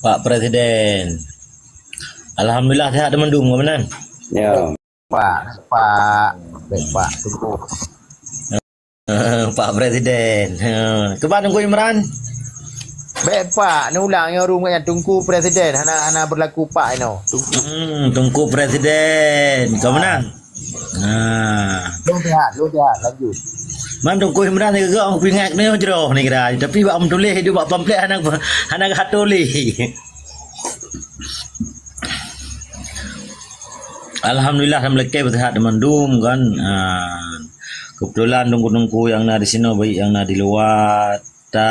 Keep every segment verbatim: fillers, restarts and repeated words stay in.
Pak Presiden. Alhamdulillah sehat teuma dum, Komandan. Ya. Pak, Pak, Pak, Pak, Teungku. Pak Presiden. Ha, keuban Teungku Imran? Bèk Pak, neulang nyang rhung nyan Teungku Presiden, hana, hana berlaku Pak inoe. Teungku. Hmm, Teungku Presiden. Komandan. Ha. Lôn sehat, lôn sehat, lanjut. Man Teungku Imran ni geugok peuingat nyoe jroh ni kira. Tapi bak meutuléh di bak pamflet hana, hana geutuléh. Alhamdulillah, alhamdulillah, beuseuhat teuma dum kan. Ha. Keubeutulan teungku-teungku nyang na di sinoe, baik nyang na di luwa, ta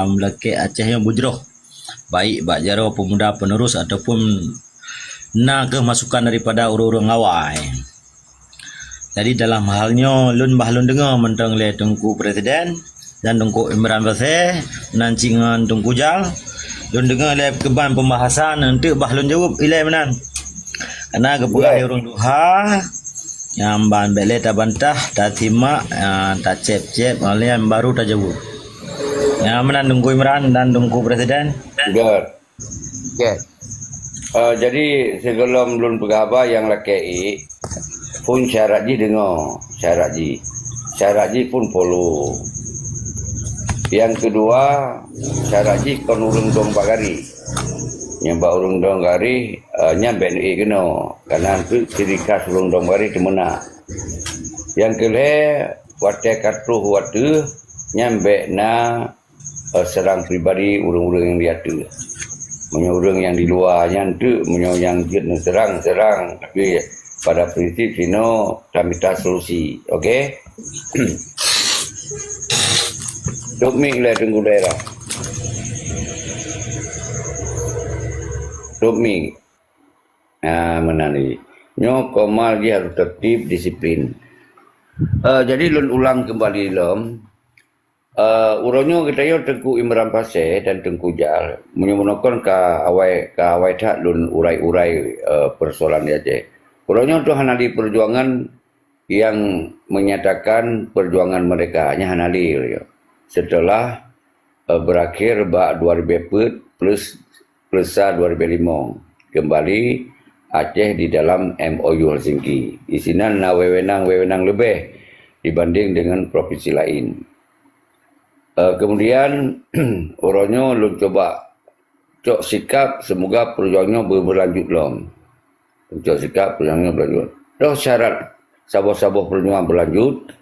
meulakèe Aceh nyang beujroh. Baik bak jaroe pemuda penerus ataupun na kheueh masukan daripada ureueng-ureueng awai. Jadi dalam hal nyoe, lôn bah lôn deungoe mantong lé Teungku Presiden dan Teungku Imran Pasè, nan cit ngon Teungku Jal. Lôn deungoe lé keuban pembahasan, eunteuk bah lôn jaweueb ilèe meunan. Karena geupeugah lé ureueng tuha, nyang ban bèk lé tabantah, tasimak, ah, tacép-cép, nyan baru tajaweueb. Nyang meunan Teungku Imran dan Teungku Presiden. Good. Okey. Eh, jadi, sigohlom lôn peugah haba nyang lakèe ék, phôn syarat jih deungoe, syarat jih. Syarat jih phôn polo. Nyang keudua, syarat jih kon ureueng dong bak garéh. Nyang bak ureueng dong garéh, eh, nyan bèk neuék keunoe. Karena keu ciri khas ureueng dong garéh teumeunak. Nyang keulhèe, watèe ka troh u ateueh, nyan bèk na eh, serang pribadi ureueng-ureueng nyang di ateueh. Meunyoe ureueng nyang di luwa nyan teuk, meunyoe nyang jeuet neuserang, serang. Tapi pada prinsip sinoe tamita solusi. Okey? Top mic lé Teungku Daerah. Top mic. Ah, meunan jih. Nyoe Komal jih harôh tertib, disiplin. Eh, jadi lôn ulang keumbali lom. Eh, uroe nyoe geutanyoe Teungku Imran Pasè dan Teungku Jal, meunyoe meunoe kon ka awai, ka awai that lôn urai-urai, eh, peusoalan di Aceh. Uroe nyoe tu hana lé peujuangan nyang menyatakan peujuangan meureka, nyan hana lé uroe nyoe. Seuteulah, eh, beurakhir bak dua ribèe peuet plus Peureuleusa dua ribèe limong, keumbali Aceh di dalam M O U Helsinki. Disinan na wewenang-wewenang leubeh dibanding deungon provinsi laén. Eh, kemudian, uroe nyoe lôn cuba cok sikap, seumoga peujuangan nyoe beu-, beulanjut lom. Cok sikap peujuangan nyoe beulanjut. Toh syarat saboh-saboh peujuangan beulanjut,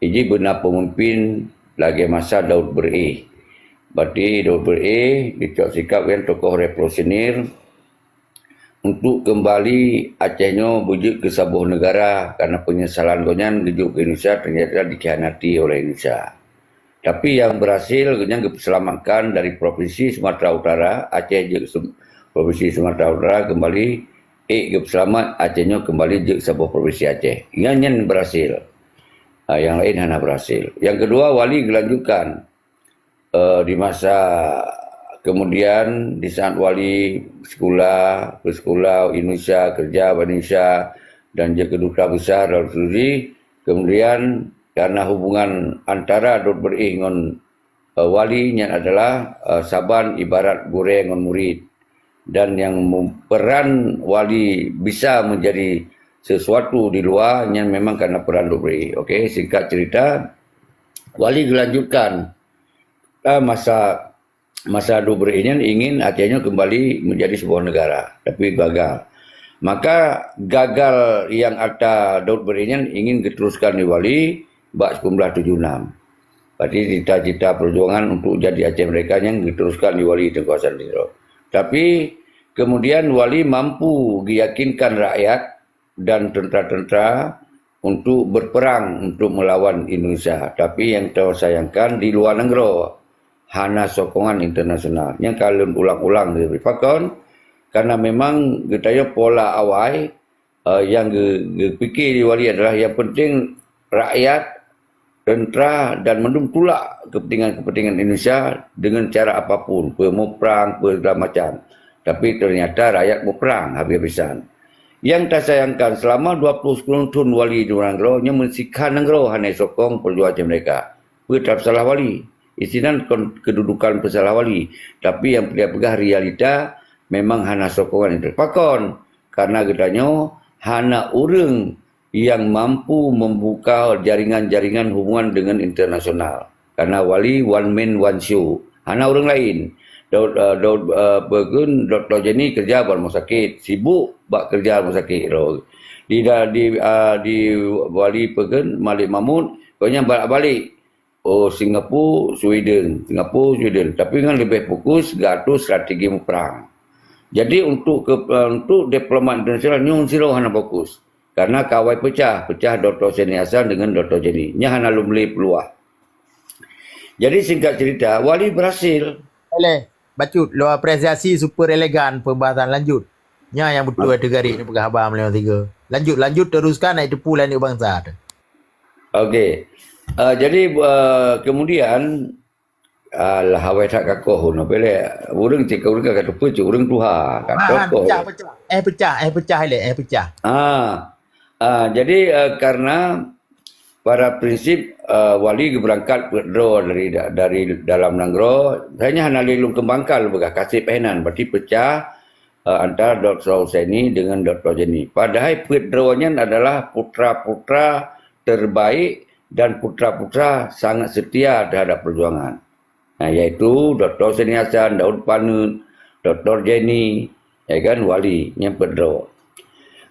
iji beuna peumimpin lagèe masa Daud Beureu'éh. Berarti Daud Beureu'éh geucok sikap ngon tokoh revolusioner untuk keumbali Aceh nyoe beujeuet keu saboh neugara, karena peunyesalan gobnyan geujok keu Indonesia ternyata dikhianati oleh Indonesia. Tapi nyang berhasil, nyan geupeuseulamatkan dari Provinsi Sumatera Utara, Aceh jeuet Sum-, Provinsi Sumatera Utara keumbali, ék geupeuseulamat, Aceh nyoe keumbali jeuet saboh provinsi Aceh. Nyan, nyan berhasil. Ah, nyang laén hana berhasil. Nyang keudua, Wali geulanjutkan, eh, di masa kemudian, di saat Wali sekolah, bersekolah Indonesia, kerja bak Indonesia, dan jeuet keu duta besar Arab Saudi, kemudian karena hubungan antara Daud Beureu'éh ngon, eh, Wali nyan adalah, eh, saban ibarat gurèe ngon murit. Dan yang mem-, peran Wali bisa menjadi sesuatu di luar nyan memang karena peran Daud Beureu'éh. Okey, singkat cerita, Wali geulanjutkan, eh, masa, masa Daud Beureu'éh nyan ingin Aceh nyoe keumbali menjadi sebuah negara, tapi gagal. Maka gagal nyang ata Daud Beureu'éh nyan ingin geuteruskan lé Wali bak sikureueng blaih tujoh enam. Berarti cita-cita perjuangan untuk jadi Aceh Merdeka nyan geuteruskan lé Wali Teungku Hasan Tiro. Tapi kemudian Wali mampu geuyakinkan rakyat dan tentara-tentara untuk berperang untuk melawan Indonesia. Tapi nyang teusayangkan di luar nanggroe, hana sokongan internasional. Nyang ka lôn ulang-ulang lé Rifakon, karena memang geutanyoe pola awai, eh, nyang geu-, geupike lé Wali adalah nyang penting rakyat, tentara dan mandum tulak kepentingan-kepentingan Indonesia dengan cara apapun, peue muprang, peue segala macam. Tapi ternyata rakyat muprang habis-habisan. Nyang tasayangkan, selama dua puluh seukeulombong thon Wali di luar nanggroe, nyoe meusikhan nanggroe hana sokong peujuangan Aceh Merdeka. Peue tasalah Wali? Isinan kon kedudukan peusalah wali, tapi nyang peugah-peugah realita memang hana sokongan itu. Pakon? Karena geutanyoe hana ureuëng yang mampu membuka jaringan-jaringan hubungan dengan internasional. Karena wali one man one show. Hana ureuëng lain. Daud, uh, Daud uh, Pegun, Doktor Jenny kerja bak rumah sakit. Sibuk bak kerja rumah sakit. Di, di, uh, di wali Pegun, Malik Mahmud, pokoknya balik-balik. Oh, Singapura, Sweden. Singapura, Sweden. Tapi kan lebih fokus ke atur strategi perang. Jadi untuk ke, untuk diplomat internasional nyong siro hana fokus. Karena kawai pecah, pecah Doktor Seni Hasan dengan Doktor Jenny. Nya hana lom le peluah. Jadi singkat cerita, Wali berhasil. Boleh. Bacut, lo apresiasi super elegan pembahasan lanjut. Nya yang betul itu gari ni peugah haba meulai tiga. Lanjut, lanjut teruskan nak tepu lanjut bangsa tu. Okey. Uh, jadi uh, kemudian alah awai that kakoh pun apa le. Urang cek urang kata apa cek urang tuha. Kata ah, pecah, pecah. Eh pecah, eh pecah le, eh pecah. Ah. Ah, jadi uh, karena pada prinsip uh, wali berangkat withdraw dari dari dalam nanggroe, hanya hana lilung kembangkal begah kasih pehenan berarti pecah uh, antara Doktor Husaini dengan Doktor Jenny. Padahal withdraw nyan adalah putra-putra terbaik dan putra-putra sangat setia terhadap perjuangan. Nah, iaitu Doktor Seni Hasan, Daud Paneut, Doktor Jenny, ya kan, Wali nyang peudroe.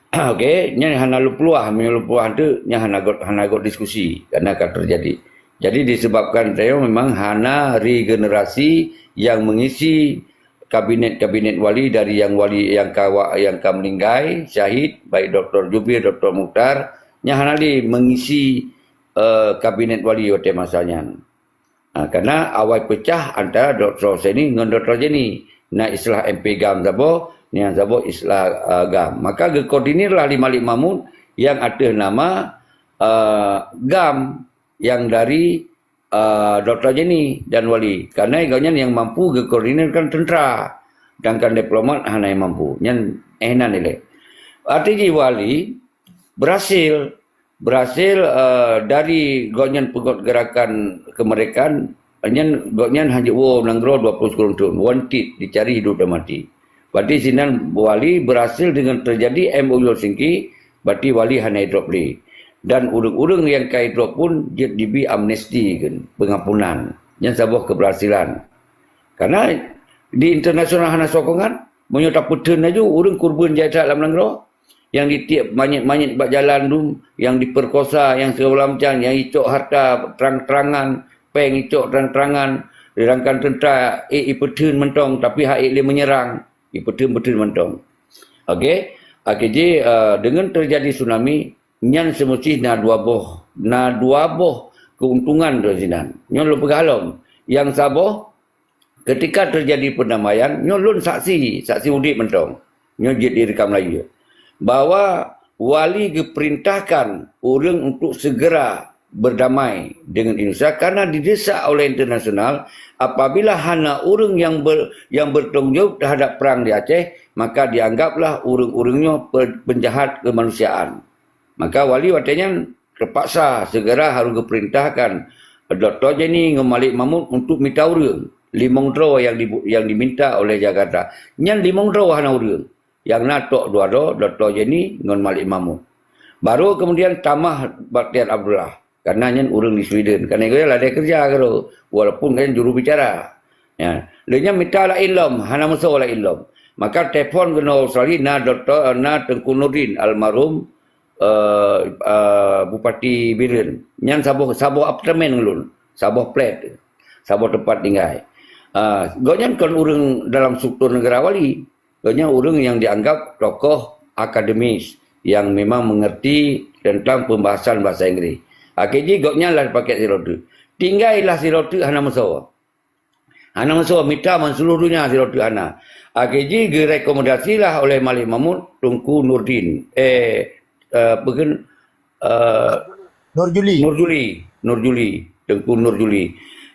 Okey, nyan hana lôn peuluah, meunyoe lôn peuluah tu nyan hana got hana got diskusi karena akan terjadi. Jadi disebabkan teuh memang hana regenerasi yang mengisi kabinet-kabinet wali dari yang wali yang ka wa, yang ka meninggai syahid, baik Doktor Jubir, Doktor Mukhtar, nyan hana lé mengisi uh, kabinet wali watée masa nyan. Ha, karena awai pecah antara Doktor Seni ngon Doktor Jenny. Na istilah M P GAM saboh, nyang saboh istilah uh, GAM. Maka geukoordinirlah lé Malik Mahmud yang ateueh nama uh, GAM yang dari uh, Doktor Jenny dan Wali. Karena gobnyan yang mampu geukoordinirkan tentera. Sedangkan diplomat hana yang mampu. Nyan eh nan ilek. Arti jih Wali berhasil berhasil uh, dari gobnyan peugöt gerakan kemerdekaan nyan gobnyan hana woe nanggroe dua puluh sikureueng thon wanted dicari hidup dan mati. Berarti sinan Wali berhasil dengan terjadi M O U Helsinki, berarti Wali hana idrop lé. Dan ureuëng-ureuëng yang ka idrop pun jeuet dibi amnesti kan, pengampunan. Yang saboh keberhasilan. Karena di internasional hana sokongan, meunyoe tapeutheun laju ureuëng kurban jai that lam nanggroe, yang ditiek manyét-manyét bak jalan tu, yang diperkosa, yang segala macam, yang icok harta terang-terangan, peng icok terang-terangan, sedangkan tentera eh ipeutheun mantong tapi hai lé menyerang, ipeutheun-peutheun mantong. Okey, akhé jih uh, dengan terjadi tsunami nyan semucih na dua boh, na dua boh keuntungan tu sinan. Nyoe lôn peugah lom. Yang saboh Ketika terjadi perdamaian, nyoe lôn saksi, saksi udeb mantong. Nyoe jeuet direkam laju. Bahwa wali geuperintahkan ureuëng untuk segera berdamai dengan Indonesia karena didesak oleh internasional apabila hana ureuëng yang ber, yang bertanggung jawab terhadap perang di Aceh, maka dianggaplah ureuëng-ureuëng nyoe penjahat kemanusiaan. Maka wali watée nyan terpaksa segera harus geuperintahkan Doktor Jenny ngon Malik Mahmud untuk mita ureuëng limong droe yang di, yang diminta oleh Jakarta. Nyan limong droe hana ureuëng. Yang na tok dua droe, Doktor Jenny ngon Malik Mahmud. Baru kemudian tamah Baktiar Abdullah. Karena nyan ureuëng di Sweden. Karena dia ladai kerja kero. Walaupun kan juru bicara. Ya. Leunya mita lain lom, hana meusoe lain lom. Maka telepon keunoe Australia na Doktor na Tengku Nurdin almarhum uh, uh, Bupati Bireuen. Nyan saboh saboh apartemen ulôn, saboh flat, saboh tempat tinggai. Uh, gobnyan kon ureuëng dalam struktur negara wali. Gobnyan ureuëng yang dianggap tokoh akademis yang memang mengerti tentang pembahasan bahasa Inggris. Akhirnya gobnyan lah pakai sirote. Tinggailah sirote hana meusoe. Hana meusoe mita ban seluruh dunia sidroe teuk hana. Akhé jih geurekomendasilah oleh Malik Mahmud Teungku Nurdin. Eh, eh, peugén, eh, Nurjuli. Nurjuli. Nurjuli. Teungku Nurjuli.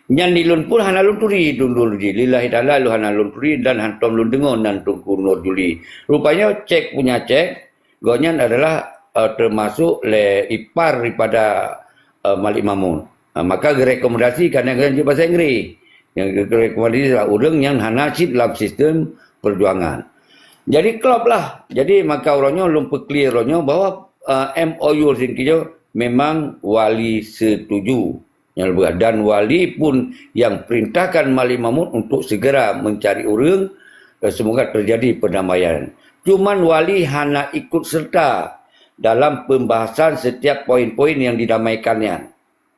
Nyan di lôn pun hana lôn turi Teungku Nurjuli. Lillahi ta'ala lôn hana lôn turi dan hantom lôn deungoe nan Teungku Nurjuli. Rupanya cek punya cek, gobnyan adalah, eh, termasuk lé ipar daripada, eh, Malik Mahmud. Ha, maka geurekomendasi karena geurekomendasi bahasa Inggris. Yang geurekomendasi adalah ureuëng yang hana cit dalam sistem perjuangan. Jadi klop lah. Jadi maka uroe nyoe lôn peuclear uroe nyoe bahwa uh, M O U singkijo memang wali setuju. Yang lebih, dan wali pun yang perintahkan Malik Mahmud untuk segera mencari ureuëng, eh, semoga terjadi perdamaian. Cuman wali hana ikut serta dalam pembahasan setiap poin-poin yang didamaikan nyan.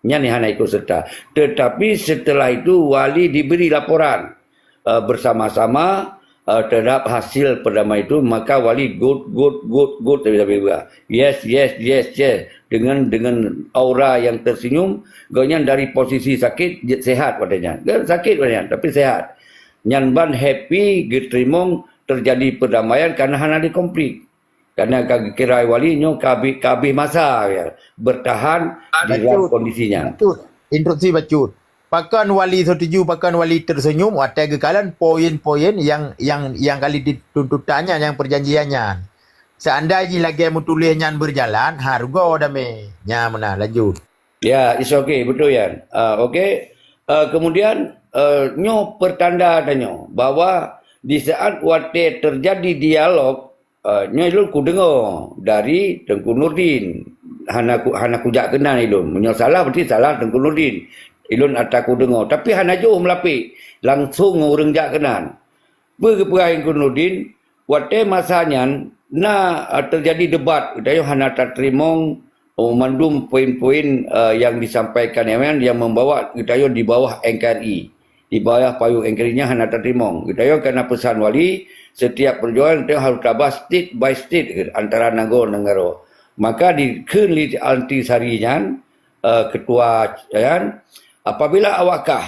Nyan hana ikut serta. Tetapi setelah itu wali diberi laporan uh, bersama-sama uh, terhadap hasil perdamaian itu, maka wali good, good, good, good, tapi, tapi, yes, yes, yes, yes, dengan dengan aura yang tersenyum, gobnyan dari posisi sakit jeuet sehat padanya. Kan sakit padanya, tapi sehat. Nyan ban happy geuteurimong terjadi perdamaian karena hana dikonflik. Karena ka kira wali nyoe kabeh kabeh masa ya, bertahan di dalam kondisi nyan. Bacut. Interupsi bacut. Pakon wali setuju, pakon wali tersenyum watée geukalon poin-poin yang yang yang kali dituntutannya, yang perjanjiannya. Seandai jih lagée meutuléh nyan berjalan, ha rugoe damé. Nya meunan, lanjut. Ya, it's okay, betul Yan. Uh, okay. Uh, kemudian uh, nyoe pertanda tanyoe bahwa di saat watée terjadi dialog, uh, nyoe lôn kudeungoe dari Teungku Nurdin. Hana ku, hana kujak keunan ilôn. Meunyoe salah berarti salah Teungku Nurdin. Ilôn ata kudeungoe, tapi hana jeuet meulapék langsung ureuëng jak keunan. Peue geupeugah Teungku Nurdin, watée masa nyan na uh, terjadi debat, geutanyoe hana tateurimong uh, mandum poin-poin uh, yang disampaikan nyan yang membawa geutanyoe di bawah N K R I. Di bawah payung N K R I nyan hana tateurimong. Geutanyoe karena pesan wali, setiap perjuangan geutanyoe harus tabah state by state antara nanggroe nanggroe. Maka dikheun lé Anti Sari nyan uh, ketua nyan, apabila awak kah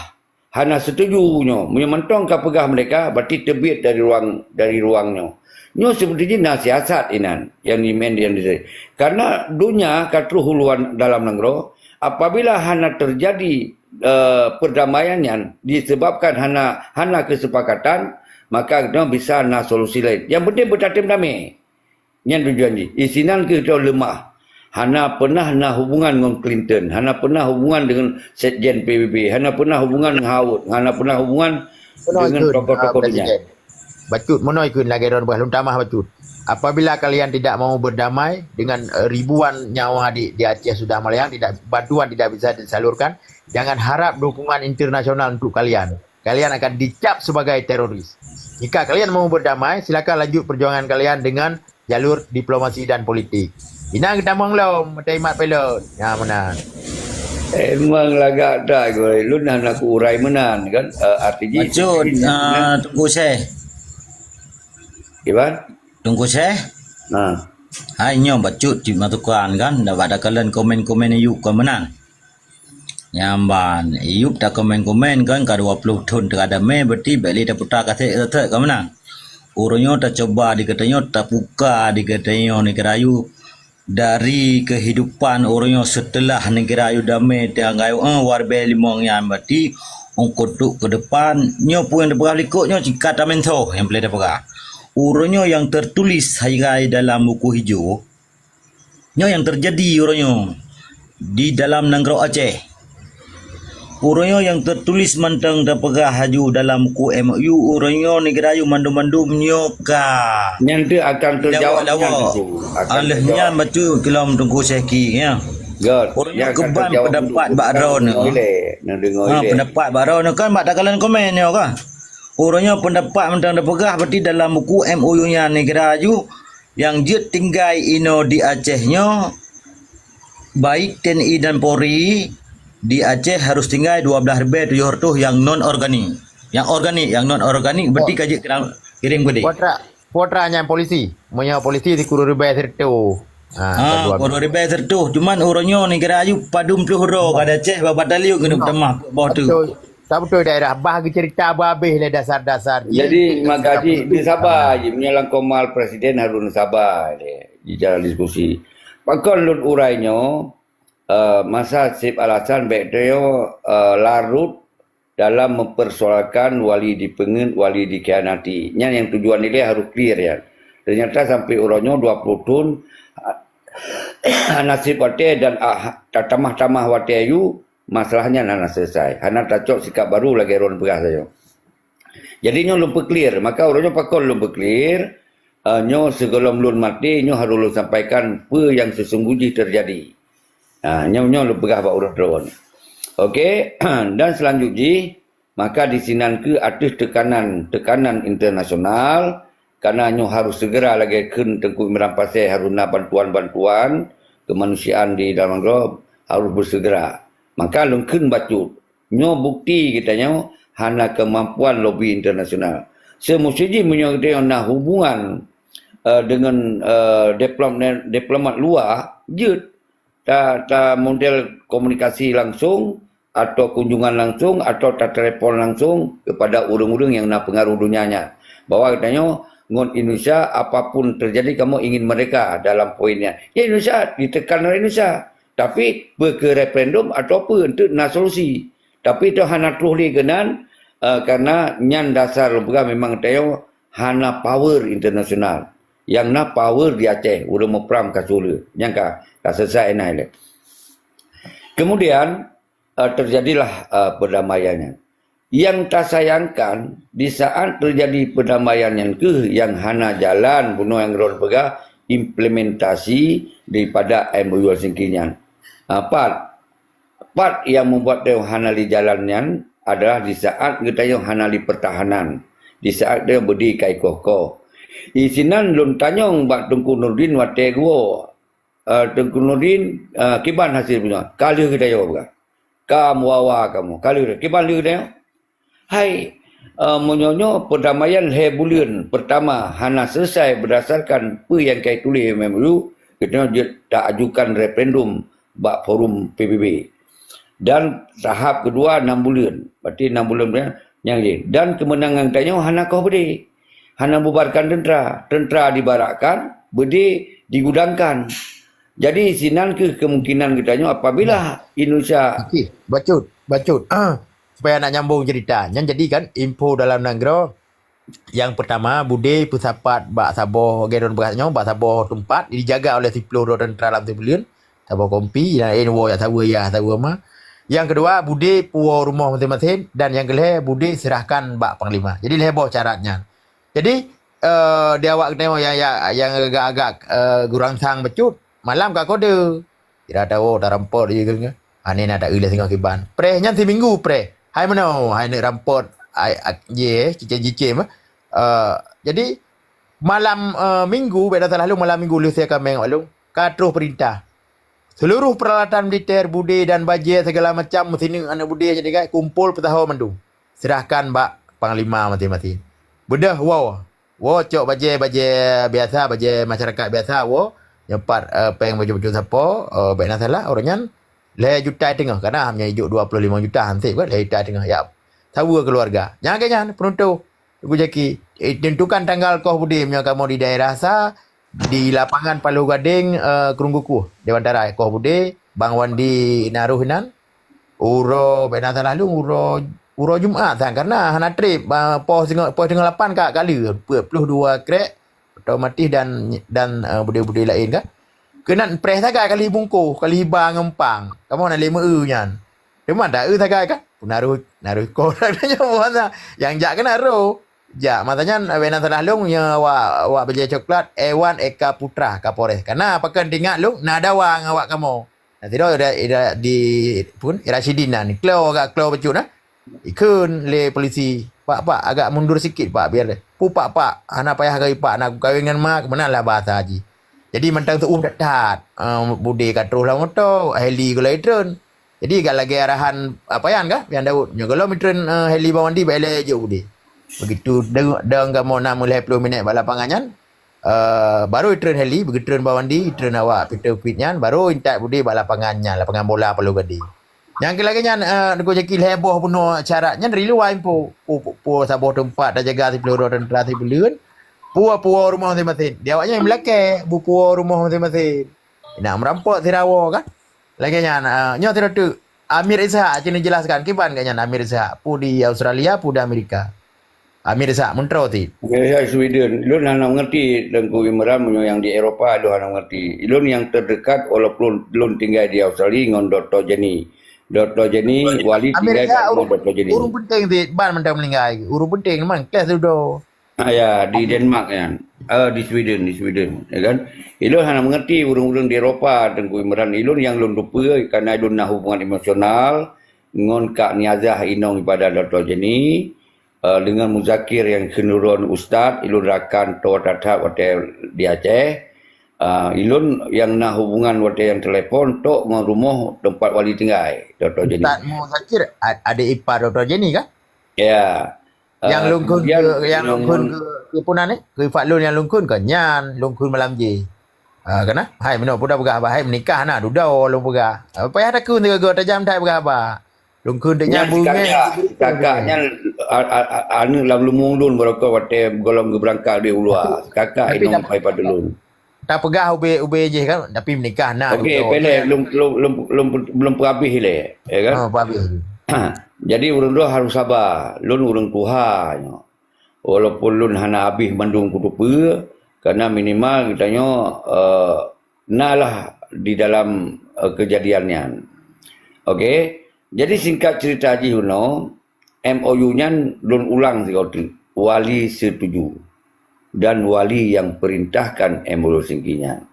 hana setuju nyoe. Meunyoe mantong ka peugah mereka, berarti teubiet dari ruang dari ruang nyoe. Nyoe seperti jih na siasat inan yang dimain yang di. Karena dunia ka troh uluan dalam nanggroe, apabila hana terjadi uh, perdamaian yang disebabkan hana hana kesepakatan, maka kita bisa na solusi lain. Yang penting bertatem damai. Nyan tujuan jih. Isinan keu droe lemah. Hana pernah na hubungan ngon Clinton, hana pernah hubungan dengan Sekjen P B B, hana pernah hubungan dengan Haut, hana pernah hubungan dengan tokoh-tokoh dunia. Bacut, meunoe keuh lagée droe bah lôn tamah bacut. Apabila kalian tidak mau berdamai dengan eh, ribuan nyawa di, di Aceh sudah melayang, tidak bantuan tidak bisa disalurkan, jangan harap dukungan internasional untuk kalian. Kalian akan dicap sebagai teroris. Jika kalian mau berdamai, silakan lanjut perjuangan kalian dengan jalur diplomasi dan politik. Inang kita mong lom, mata imat pelot. Ya, meunan. Emang lagak dah, lun hana ku urai meunan kan. Uh, artinya Bacut, uh, Tungku Syekh. Iban? Tungku Syekh? Nah. Hai nyoe bacut cit masukan kan, dah bak takalon komen-komen yuk kon meunan. Nyamban, Iyup takomen-komen kan ka dua ploh thon teuka damé, berarti bék lé taputa kasek teuk ka meunan. Uroe nyoe tacoba di geutanyoe, tapuka di geutanyoe nanggroe ayue dari kehidupan uroe nyoe seuteulah nanggroe ayue damé teuanggai, eh, waribée limong nyan, berarti untuk ke depan nyoe peue nyang tapeugah likot nyoe cit ka tameunthoh nyang peureulée tapeugah. Uroe nyoe nyang teutuléh hai dalam buku ijo, nyoe nyang teujadi uroe nyoe di dalam nanggroe Aceh. Uroe nyoe nyang teutuléh mantong tapeugah laju dalam buku M O U, uroe nyoe nanggroe ayue mandum-mandum nyoe ka. Nyan tu akan terjawab nyan tu. Akan terjawab. Aleuh nyan bacut keu lom Teungku Syekh Ki, ya. Uroe nyoe keuban pendapat bak droeneuh. Ha, pendapat bak droeneuh kan bak takalon komen nyoe kan. Uroe nyoe pendapat mantong tapeugah berarti dalam buku M O U nyan nanggroe ayue nyang jeuet tinggai inoe di Aceh nyoe, baik T N I dan Polri di Aceh harus tinggai dua belas ribée tujoh ratus nyang non organik. Nyang organik, nyang non organik berarti ka jeuet kirim keudeh. Putra, putra nyang polisi. Meunyoe polisi sikureueng ribée sireutôh. Ha, sikureueng ribée sireutôh. Cuman uroe nyoe nanggroe ayue padum ploh droe ka di Aceh bak batalion keuneuk tamah boh tu. Tak beutôi daerah bah geucerita bah habéh lé dasar-dasar jih. Jadi maka jih di sabar jih meunyoe lam komal presiden harus sabar lé di jalan diskusi. Pakon lôn urai nyoe uh, masa seb alasan bék nyoe uh, larut dalam mempersoalkan wali dipeungeut, wali dikhianati. Nyan nyang tujuan ilée harus clear ya. Ternyata sampai uroe nyoe dua ploh thon uh, nasib watée dan uh, tatamah-tamah watée ayue masalah nyan hana selesai. Hana tacok sikap baru lagée droen peugah sayoe. Jadi nyoe lôn peuklir, maka uroe nyoe pakon lôn peuklir, eh, nyoe sigohlom lôn maté, nyoe harôh lôn sampaikan peue nyang seusunggoh jih teujadi. Ha, nyoe, nyoe lôn peugah bak uroe droen. Oke, dan seulanjut jih, maka disinan keuh ateueh tekanan, tekanan internasional, karena nyoe harôh segera lagée kheun Teungku Imran Pasé harôh na bantuan-bantuan kemanusiaan di dalam nanggroe harôh beusegera. Maka lôn kheun bacut, nyoe bukti geutanyoe hana keumampuan lobi internasional. Seumusti jih meunyoe geutanyoe na hubungan, eh, deungon, eh, diplom-, diplomat luwa, jeuet ta-, tamodel komunikasi langsung, atau kunjungan langsung, atau tatelepon langsung kepada ureuëng-ureuëng nyang na peungaroh donya nyan. Bahwa geutanyoe ngon Indonesia, apapun terjadi, kamoe ingin merdeka dalam poin nyan. Ya, Indonesia ditekan oleh Indonesia. Tapi, peu keu referendum atau peu, enteuk na solusi. Tapi, itu hana troh lé keunan, eh, karena nyan dasar lôn peugah memang geutanyoe hana power internasional. Nyang na power di Aceh, ureuëng meuprang ka su lé. Nyang ka, ka selesai inan lé. Kemudian, eh, terjadilah, eh, perdamaian nyan. Nyang tasayangkan, di saat terjadi perdamaian nyan keuh nyang hana jalan, bunoe nyang droen peugah, implementasi daripada M O U Helsinki nyan. Ah, pat, pat nyang membuat tanyoe hana lé jalan nyan adalah di saat geutanyoe hana lé pertahanan, di saat tanyoe beudé ka ikoh-koh. Isinan lôn tanyong bak Teungku Nurdin watée geuwoe, eh, Teungku Nurdin, eh, kiban hasil punya? Ka lheueh geutanyoe peugah. Ka meuwawa kamoe. Ka lheueh, kiban lheueh geutanyoe? Hai, eh, meunyoe nyoe perdamaian lhée buleuen pertama hana selesai berdasarkan peue nyang ka ituléh M O U, geutanyoe jeuet ta ajukan referendum bak forum P B B. Dan tahap kedua enam buleuen. Berarti enam buleuen nyang jih. Dan kemenangan tanyoe hana koh beudé. Hana bubarkan teuntara. Teuntara dibarakkan, beudé digudangkan. Jadi, sinan keuh kemungkinan geutanyoe apabila Indonesia Okey, bacut, bacut. Ah, supaya nak nyambung cerita. Nyan jadi kan info dalam nanggroe, yang pertama, beudé peusapat bak saboh, lagée droen peugah nyoe, bak saboh teumpat, dijaga oleh siplôh droe teuntara lam sibuleuen, saboh kompi, nyang laén woe jak saweue yah, saweue ma. Yang kedua, beudé puwoe rumoh maséng-maséng, dan yang keulhée, beudé serahkan bak panglima. Jadi, lhée boh syarat nyan. Jadi, eh, di awak geutanyoe nyang, nyang, nyang agak-agak, eh, gurangsang bacut, malam ka kode. Sira tawoe, tarampot jih keuh. Aneuk na taeu lé singoh kiban. Preh nyan siminggu preh. Hai meunoe, hai neuk rampot, ai, ak-, jih, cicém-cicém, eh. Eh, jadi, malam, eh, minggu, bèk na salah lôn, malam minggu lheueh sie kaméng awak lôn, ka troh peurintah. Seluruh peralatan militer, beudé dan bajée segala macam, meusineuk aneuk beudé nyan tinggai, kumpol peusaho mandum. Serahkan bak panglima maséng-maséng. Beudôh woe. Woe cok bajée, bajée biasa, bajée masyarakat biasa, woe. Nyoe pat, eh, péng baju-baju sapo, eh, bèk na salah, ureueng nyan lhèe juta teungoh. Kana meunyoe ijok dua puluh lima juta, han sép kan, lhèe juta teungoh, ya. Saweue keuluwarga. Nyang lagèe nyan, peunutôh. Teungku Zaki, eh, tentukan tanggal koh beudé meunyoe kamoe di daerah sa, di lapangan Paloh Gadeng, eh, Krueng Kukuh, Dewan Tarai, koh beudé, Bang Wandi na rôh inan. Uroe, bèk na salah lôn, uroe, uroe Jumat sang, karena hana trép, ah, poh singoh, poh singoh lapan ka, ka lheueh, peuet ploh dua krek, otomatis dan, dan, eh, beudé-beudé laén kan. Keunan preh sagai ka lheueh bungkôh, ka lheueh iba ngon pang. Kamoe na lé meu-eu nyan. Teuma ta eu sagai kan? Peunaroh, naroh ikoh nyoe bukan sa. Nyang jak keunan roh. Jak, masa nyan, bèk na salah lôn, nyoe awak, awak bajèe coklat, Ewan Eka Putra, Kapolres. Karena pakon teuingat lôn, na dawa ngon awak kamoe. Nah, sidroe ira, ira di, pun, Ira Sidin na, ni klo, agak klo bacut na. Ikheun lé polisi, "Pak, pak, agak mundur sikit, pak, biar." "Pu, pak, pak, hana payah keu, pak, nak kawin ngon ma," meunan lah bahasa jih. Jadi mantong seuuh that-that, eh, beudé ka troh lam moto, heli gulai treun. Jadi agak lagèe arahan, apa yan kah, Yan Daud. Nyoe gohlom treun, eh, heli Bang Wandi, bèk lé jok beudé. Begitu dong, dong kamoe na meulhèe ploh minèt bak lapangan nyan, eh, barô treun heli, beugeutrön Bang Wandi, treun awak Peter Pitt nyan, barô intat beudé bak lapangan nyan, lapangan bola Paloh Gadeng. Nyang keu lagèe nyan, eh, Teungku Zaki lhèe boh bunoe syarat nyan dari luwa info. Pu, pu, pu saboh teumpat tajaga siplôh droe teuntra sibuleuen. Pu, pu rumoh maséng-maséng. Di awak nyan meulakèe, bu pu rumoh maséng-maséng. Nak meurampok sira woe kan. Lagèe nyan, ah, nyoe sidroe teuk, Amir Ishak, cit neujelaskan kiban gobnyan Amir Ishak, pu di Australia, pu di Amerika. Amir Ishak, meuntroe cit. Amir Ishak Sweden, lôn hana mengerti Teungku Imran meunyoe nyang di Eropa, lôn hana mengerti. Lôn nyang terdekat, walaupun lôn tinggai di Australia ngon Doktor Jenny. Doktor Jenny, wali tinggai kat rumah Doktor Jenny. Ureueng penting di ban mantong meuninggai. Ureueng penting memang kelas dudoe. Ah, ya, di Denmark kan. Ah, di Sweden, di Sweden, ya kan. Ilôn hana mengerti ureueng-ureueng di Eropa, Teungku Imran. Ilôn nyang lôn tupeue karena ilôn na hubungan emosional ngon Kak Niazah inong ipada Doktor Jenny, eh, dengan Muzakir nyang keunurun ustaz, ilôn rakan toe that-that watèe di Aceh. Ah, ilôn nyang na hubungan watèe nyang telepon tok ngon rumoh tempat wali tinggai, Doktor Jenny. Ustaz Muzakir, ad-, adik ipar Doktor Jenny kan? Ya. Nyang Ah, lôn kheun kemudian keu, nyang lôn kheun ngon keu, keu punan ni, keu Faklun nyang lôn kheun keu nyan, lôn kheun malam jih. Ah, keunan, hai meunoe peue tapeugah haba, hai meunikah na dudoe lôn peugah. Ah, payah takheun sigoe-goe tajam that peugah haba. Lôn kheun teuk nyan nyan si beungèh, kakak, si beungèh. Kakak nyan a-, a-, a-, aneuk lam leumo lôn barokon watèe gohlom geubeurangkat di uluwa. Kakak inong pai padulun. Tapeugah ubé, ubé jih kan, tapi meunikah na dudoe. Okey, pih lé, lôn, lôn, lôn, lôn, lôn peurabéh lé, ya kan? Ha, peurabéh. Jadi, ureueng droe harôh saba. Lôn ureueng tuha nyoe. Walaupun lôn hana habéh mandum kuteupeu, karena minimal geutanyoe, eh, na lah di dalam, eh, kejadian nyan. Okey, jadi singkat cerita jih unoe, M O U nyan lôn ulang sigoe teuk, wali setuju dan wali nyang perintahkan M O U Helsinki nyan.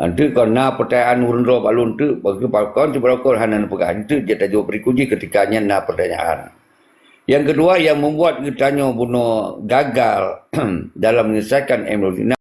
Enteuk kon na peutanyaan ureueng droe bak lôn teuk, bagi pakon cit barokon hana neupeugah, enteuk jeuet tajaweueb berikut jih ketika nyan na peutanyaan. Yang kedua, yang membuat geutanyoe bunoe gagal dalam menyelesaikan M O U Helsinki